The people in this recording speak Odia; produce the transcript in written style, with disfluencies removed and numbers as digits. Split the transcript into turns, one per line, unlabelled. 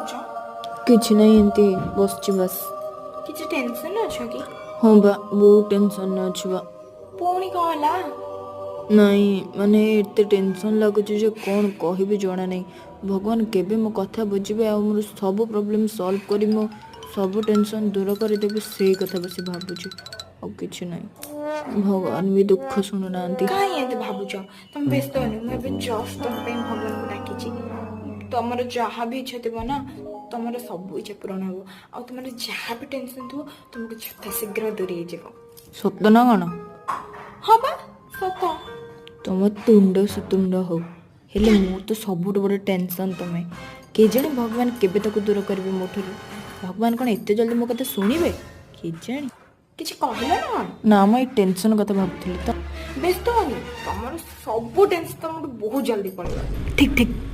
କରୁଛ?
କିଛି ନାହିଁ, ଏମିତି ବସିଛି ବାସ୍।
କିଛି ଟେନସନ୍ ଅଛ କି?
ହଁ ବା, ବହୁତ ଟେନସନରେ ଅଛି ବା।
ପୁଣି କ'ଣ ହେଲା?
ନାଇଁ, ମାନେ ଏତେ ଟେନସନ୍ ଲାଗୁଛି ଯେ କ'ଣ କହିବି ଜଣା ନାହିଁ। ଭଗବାନ କେବେ ମୋ କଥା ବୁଝିବେ ଆଉ ମୋର ସବୁ ପ୍ରୋବ୍ଲେମ୍ ସଲ୍ଭ କରି ମୋ ସବୁ ଟେନସନ୍ ଦୂର କରିଦେବେ, ସେଇ କଥା ବସି ଭାବୁଛି, ଆଉ କିଛି ନାହିଁ। ଭଗବାନ ବି ଦୁଃଖ ଶୁଣୁନାହାନ୍ତି।
କାହିଁ ଏମିତି ଭାବୁଛ ତମେ? ବ୍ୟସ୍ତ ହନି, ମୁଁ ଏବେ ଜଷ୍ଟ ତମ ପାଇଁ ଭଗବାନଙ୍କୁ ଡାକିଛି। ତମର ଯାହା ବି ଇଚ୍ଛା ଥିବ ନା, ତମର ସବୁ ଇଚ୍ଛା ପୂରଣ ହବ ଆଉ ତମର ଯାହା ବି ଟେନସନ୍ ଥିବ, ତମକୁ ଯଥାଶୀଘ୍ର ଦୂରେଇ ଯିବ।
ସତ ନା କ'ଣ?
ହଁ ବା, ସତ।
ତମ ତୁଣ୍ଡ ସୁତୁଣ୍ଡ ହଉ, ହେଲେ ମୁଁ ତ ସବୁଠୁ ବଡ଼ ଟେନସନ୍ ତମେ। କେଜାଣି ଭଗବାନ କେବେ ତାକୁ ଦୂର କରିବେ ମୋ ଠାରୁ। ଭଗବାନ କ'ଣ ଏତେ ଜଲ୍ଦି ମୋ କଥା ଶୁଣିବେ କେଜାଣି?
କିଛି କହିଲ ନା କ'ଣ?
ନା, ମୁଁ ଏଇ ଟେନସନ୍ କଥା ଭାବୁଥିଲି ତ।
ବ୍ୟସ୍ତ ହନି, ତମର ସବୁ ଟେନସନ୍ ତମଠୁ ବହୁତ ଜଲ୍ଦି ପଳେଇବ।
ଠିକ୍ ଠିକ୍।